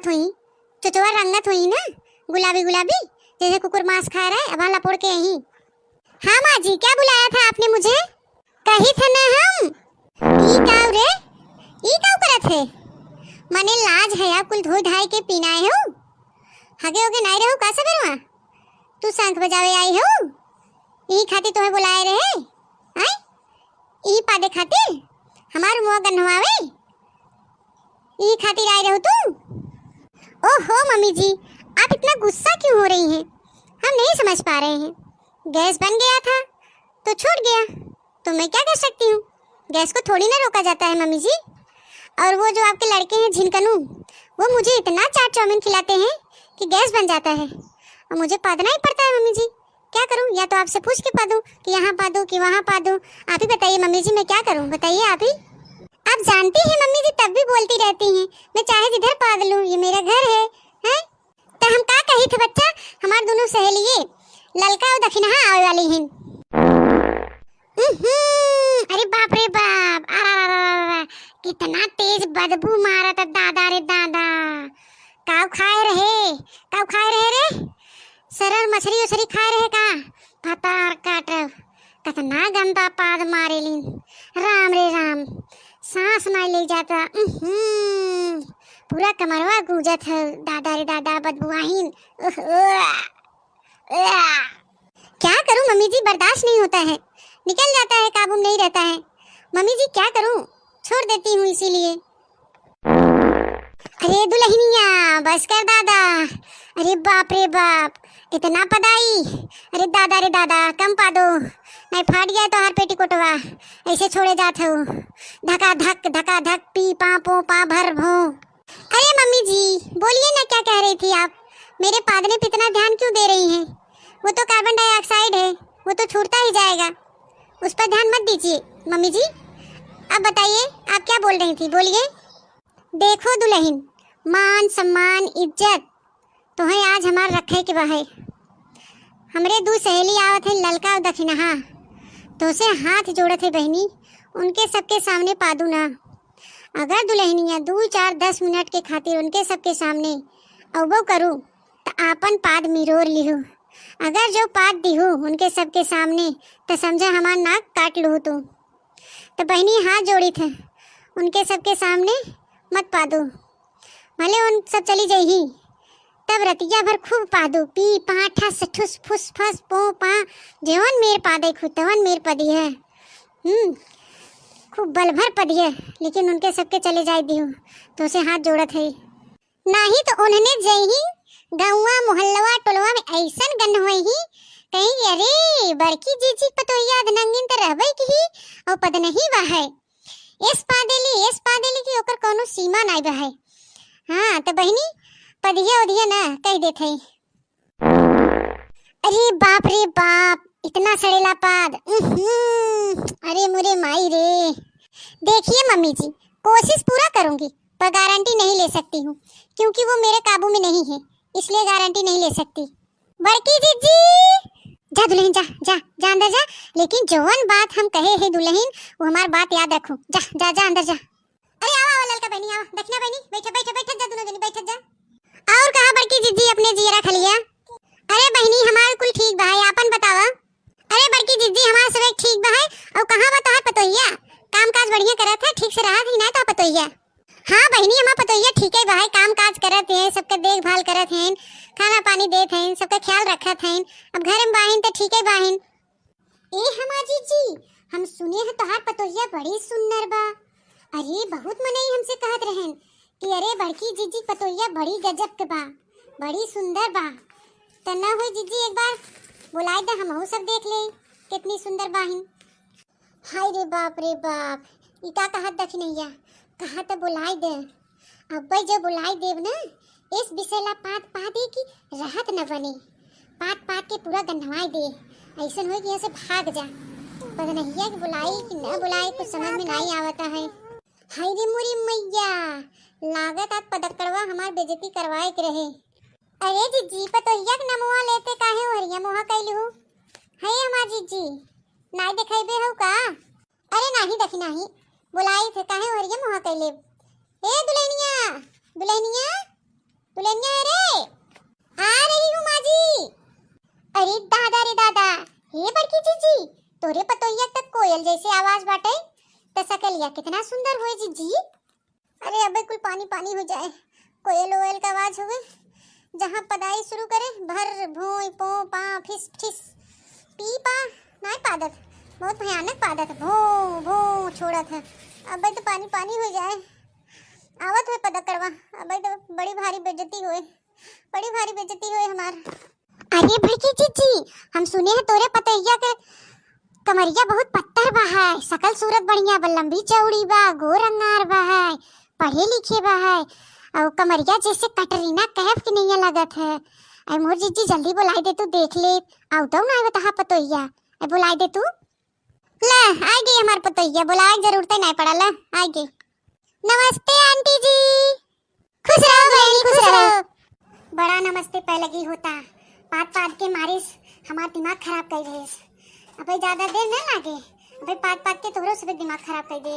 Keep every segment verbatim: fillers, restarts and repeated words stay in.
हुई, चुचवा रंगत हुई ना, गुलाबी गुलाबी, जैसे कुकुर मांस खा रहा है, अब लपोड़ के यहीं। हाँ माँ जी, क्या बुलाया था आपने मुझे? कही थे ना हम। ई काऊ रे, ई काऊ करत है? मने लाज है, आप कुल धोई धाई के पीनाए हो, हगे होगे नाई रहो का सबेरवा? तू शंख बजावे आई हो, ई खातिर तुम्हें बुलाए रहे, आय? ई पादे खातिर हमार मुँह गन्हवावे, ई खातिर आई रहो तू? ओहो मम्मी जी, आप इतना गुस्सा क्यों हो रही हैं? हम नहीं समझ पा रहे हैं। गैस बन गया था तो छूट गया, तो मैं क्या कर सकती हूँ? गैस को थोड़ी ना रोका जाता है मम्मी जी। और वो जो आपके लड़के हैं झिनकनू, वो मुझे इतना चाट चाउमीन खिलाते हैं कि गैस बन जाता है, और मुझे पादना ही पड़ता है मम्मी जी। क्या करूँ, या तो आपसे पूछ के पादूँ कि यहाँ पादूँ कि वहाँ पादूँ। आप ही बताइए मम्मी जी, मैं क्या करूँ, बताइए आप ही। आप जानती हैं मम्मी जी तब भी बोलती रहती हैं, मैं चाहे जिधर पाद लूँ, ये मेरा घर है, हैं? तो हम का कही थे बच्चा, हमार दोनों सहेलिये ललका और दखिनहा आवे वाली हैं। उहुं, अरे बाप रे बाप, अरे, अरे, अरे, अरे, कितना तेज बदबू मारत है दादा रे दादा। काऊ खाए रहे, काऊ खाए रहे रे? सरर मछरी उछरी खाए रहे का? भतार काटब, कतना गंदा पाद मारेलिन। राम रे राम, सांस नाई ले जाता। उहुं, पूरा कमरवा गूंजत है, दादा रे दादा, बदबुआहिन। उह, उह, उह। क्या करूं मम्मी जी, बर्दाश्त नहीं होता है, निकल जाता है, काबू में नहीं रहता है। मम्मी जी क्या करूं, छोड़ देती हूँ इसीलिए। अरे दुल्हनिया, बस कर दादा। अरे बाप रे बाप, इतना पदाई। अरे दादा रे दादा, कम पादो, नहीं फाट जाए तोहार पेटीकोटवा। ऐसे छोड़े जात हो, धका धक, धका धक, पी पा पो पा भर भो। अरे मम्मी जी, बोलिए ना, क्या कह रही थी आप? मेरे पादने पे इतना ध्यान क्यों दे रही हैं? वो तो कार्बन डाइऑक्साइड है, वो तो छूटता ही जाएगा, उस पर ध्यान मत दीजिए मम्मी जी। अब बताइए, आप क्या बोल रही थी, बोलिए। देखो दुल्हन, मान सम्मान इज्जत तोहे आज हमार रखे के बा है। हमरे दू सहेली आवत है, ललका और दखिनहा, तोसे हाथ जोड़त है बहिनी, उनके सबके सामने पादू ना। अगर दुल्हनिया दू चार दस मिनट के खातिर उनके सबके सामने अउबो करू, त आपन पाद मिरोर लिहू। अगर जो पाद दिहू उनके सबके सामने, त समझा हमार नाक काट लूहू तू। त बहिनी, हाथ जोड़ी थे, उनके सबके सामने मत पादू। भले उन सब चली जइही, तब रतिया भर खूब पादू, पी पा ठस ठुस फुस फस पो पा, जेवन मेर पादे खुद तवन मेर पदी है। हम्म, खूब बल भर पदी है, लेकिन उनके सबके चले जाए दियो, तोसे हाथ जोड़त है। नाही तो उन्हने जइही गौवा मोहल्लवा टोलवा में ऐसन गन होइही, कहीं अरे बड़की जीजी पतोहिया अधनंगिन त रहबे की ही, और पद नहीं बा है। एस पादेली, एस पादेली कि ओकर कौनो सीमा नाई बा है। हाँ, त बहिनी, पदिया उदिया ना कह देत है। अरे बाप रे बाप, इतना सड़ेला पाद। उहुं, अरे मुरे माई रे। देखिए मम्मी जी, कोशिश पूरा करूंगी, पर गारंटी नहीं ले सकती हूँ, क्योंकि वो मेरे काबू में नहीं है, इसलिए गारंटी नहीं ले सकती। बड़की जीजी, जा दुल्हन, जा, जा, जा अंदर जा, लेकिन जवन बात हम कहे है दुल्हन, वो हमार बात याद रखो। जा, जा, जा अंदर जा। अरे आवा, आवा ललका बहिनी, आवा, दखिना बहिनी, बैठा, बैठा, बैठा जा, दोनों जनी बैठा जा। और कहा बड़की जीजी अपने जियरा खलिया? अरे बहिनी, हमार कुल ठीक बा है, आपन बतावा। अरे बड़की जीजी, हमार सब एक ठीक बा है। और कहाँ बा तोहार पतोहिया? काम काज बढ़िया करत है, ठीक से रहत ही ना तो पतोहिया? हाँ बहिनी, हमार पतोहिया ठीक है बा है, काम काज करत है, सबके देखभाल करत हैं, खाना पानी देत हैं, सबका ख्याल रखत हैं। अब घर में बाहिन तो ठीक है बाहिन। ए हमार जीजी, हम सुने हैं तोहार पतोहिया बड़ी सुन्नर बा। अरे बहुत मनई हमसे कहत रहन कि अरे बड़की जीजी पतोहिया बड़ी गजब के बा, बड़ी सुंदर बा। त ना होई जीजी, एक बार बुलाई दे, हमहू सब देख ले कितनी सुंदर बाहिन। हाय रे बाप रे बाप, ई का कहत दखिनैया, कहा त बुलाई दे। अब्बे जो बुलाई देब ना, इस बिसेला पात पादे की रहत न बने, पात पात के पूरा गंधवाई दे। ऐसन होई कि यहाँ से भाग जा। पदनहिया के बुलाई कि न बुलाई, कुछ समझ में नहीं आवता है। हाय रे मोरी मैया, लागत आज पदकड़वा हमार बेइज्जती करवाए के रहे। अरे जीजी, पतोहिया के नमवा लेते काहे ओहरिया मुहा कैली हो? हे हमार जीजी, नाई देखाइबे हो का? अरे नाही देखी नाही, बोलाई थे काहे ओहरिया मुहा कैले? ए दुल्हनिया, दुल्हनिया, दुल्हनिया है रे, आ रही हूँ माँ जी। अरे दादा रे दादा, हे बड़की जीजी, तोरे पतोहिया तक कोयल जैसे आवाज बाटे, त सकलिया कितना सुंदर होए जीजी। अरे अबे कुल पानी पानी हो जाए, कोयल ओयल का आवाज होवे, जहाँ पदाई शुरू करे, भर भोई पो पा फिस ठिस, पी पा, नाय पादत, बहुत भयानक पादत, भो भो छोड़त है। अबे तो पानी पानी हो जाए, आवत है पदकड़वा, अबे तो बड़ी भारी बेइज्जती होए, बड़ी भारी बेइज्जती होए हमार। अरे बड़की जीजी, हम सुने हैं तोरे पतोहिया के कमरिया बहुत पत्तर बा है, सकल सूरत बढ़िया बा, लंबी चौड़ी बा, गोर अंगार बा है, पढ़े लिखे बा है, और कमरिया जैसे कटरीना कैफ के नैया लगत है। अरे मोर जीजी, जल्दी बोलाई दे तू, देख ले, आउ तो ना आवे तहा पतोहिया, अरे बोलाई दे तू। ले, आइ गई हमार पतोहिया, बोलावे के जरूरत ही नहीं पड़ा, ले, आइ गई। नमस्ते आंटी जी। खुश रहो बहनी, खुश रहो। बड़ा नमस्ते पैलगी होता, पाद पाद के मारिस हमार दिमाग खराब कर देस। अबे ज्यादा देर न लागे, अबे पाद पाद के तोहरो सब दिमाग खराब कर दे।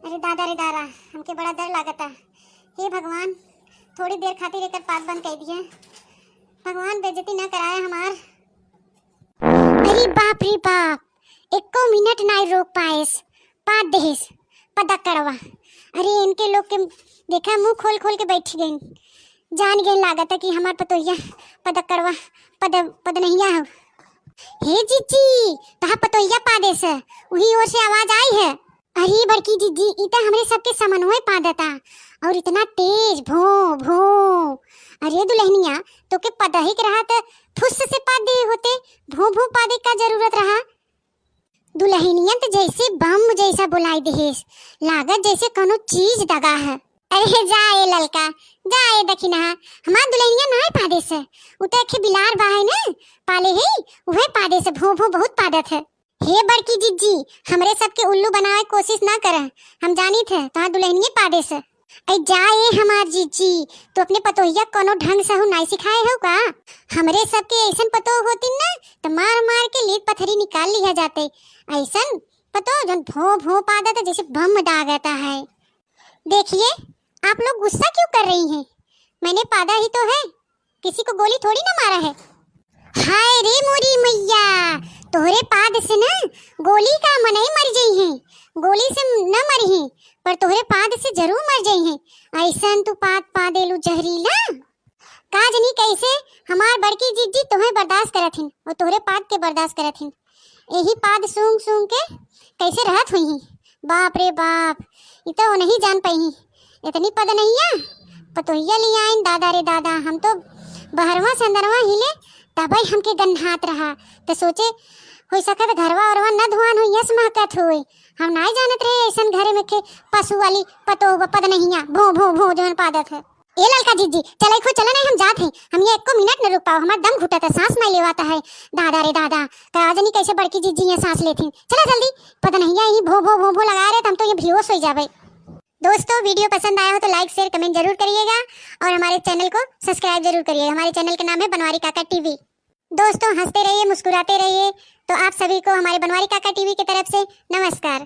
अरे दादा रे दादा, हमके बड़ा डर लागता। हे भगवान, थोड़ी देर खातिर एकर पाद बंद कर दिया। भगवान बेइज्जती ना कराए हमार। अरे बाप रे बाप, एको मिनट नाई रोक पाएस, पाद देहेस, पदकड़वा। अरे इनके लोग के देखा, मुंह खोल खोल के बैठी गईन, जान गईन लागत है कि हमार पतोहिया पदकड़वा, पद पदनहिया हो। हे जीजी, तहा पतोहिया पादेस, उही ओर से आवाज आई है। अरे बड़की जीजी, ई त हमरे सबके समनवे पादता, और इतना तेज, भों भों। अरे दुल्हनिया, तोके पदही के रहा त फुस से पाद दे होते, भों भों पादे का जरूरत रहा? दुल्हनिया त जैसे बम जैसा बोलाई देहेस, लागत जैसे कोनो चीज दगा है। अरे जा ए ललका, जा ए दखिनहा, हमार दुल्हनिया नाय पादेस, उ त एक बिलार बा है न, पाले है, उहे पादेस, भों भों बहुत पादत है। हे बड़की जिज्जी, हमरे सबके उल्लू बनावे के कोशिश ना करह। हम जानित है, तोहार दुल्हनिये पादेस। ऐ जा ए हमार जिज्जी, तू अपने पतोहिया कोनो ढंग से हु नाई सिखाए हो का? हमरे सबके ऐसन पतोह होतिन ना, त मार मार के लीद पथरी निकाल लिया जाते। ऐसन पतोह जौन भों भों पादत है, जैसे बम दागता है। देखिए, आप लोग गुस्सा क्यों कर रही हैं? मैंने पादा ही तो है, किसी को गोली थोड़ी ना मारा है। हाय रे मोरी मैया, तोहरे पाद से ना गोली का मनई मर जइहें, गोली से न मरिहें, पर तोहरे पाद से जरूर मर जइहें। ऐसन तू पाद पादेलू जहरीला। का जनी कैसे हमार बड़की जिज्जी तोहे बर्दाश्त करत हिन और तोहरे पाद के बर्दास्त करत हिन। यही पाद सूंघ सूंघ के कैसे रहत हुई ही। बाप रे बाप, इ तो नहीं जान पाई ही। इतनी पदनहिया पतोहिया ले आइन, दादा रे दादा, हम तो बहरवा से अंदरवा हिले तबे हमके गन्हात रहा। तो सोचे, हो सकत घरवा औरवा न धुआन हो, यस महकत होई। हम नाई जानत रहे ऐसन घरे में के पशु वाली पतोह बा, पदनहिया, भों भों भों जौन पादत है। ए ललका जिज्जी, चलै खो चला नहीं, हम जात हैं। हम ये एको मिनट न रुक पाओ, हमार दम घुटत है, सांस नहीं लेवाता है। दादा रे दादा, का जनी कैसे बड़की जिज्जी ये सांस लेथिन। चला जल्दी, पदनहिया ही भों भों भों भों लगा रहे, त हम तो ये बेहोश हो जाबे। दोस्तों, वीडियो पसंद आया हो तो like, share, comment जरूर करिएगा और हमारे channel को subscribe जरूर करिएगा। हमारे channel का नाम है बनवारी काका टीवी। दोस्तों, हंसते रहिए, मुस्कुराते रहिए। तो आप सभी को हमारे बनवारी काका टीवी की तरफ से नमस्कार।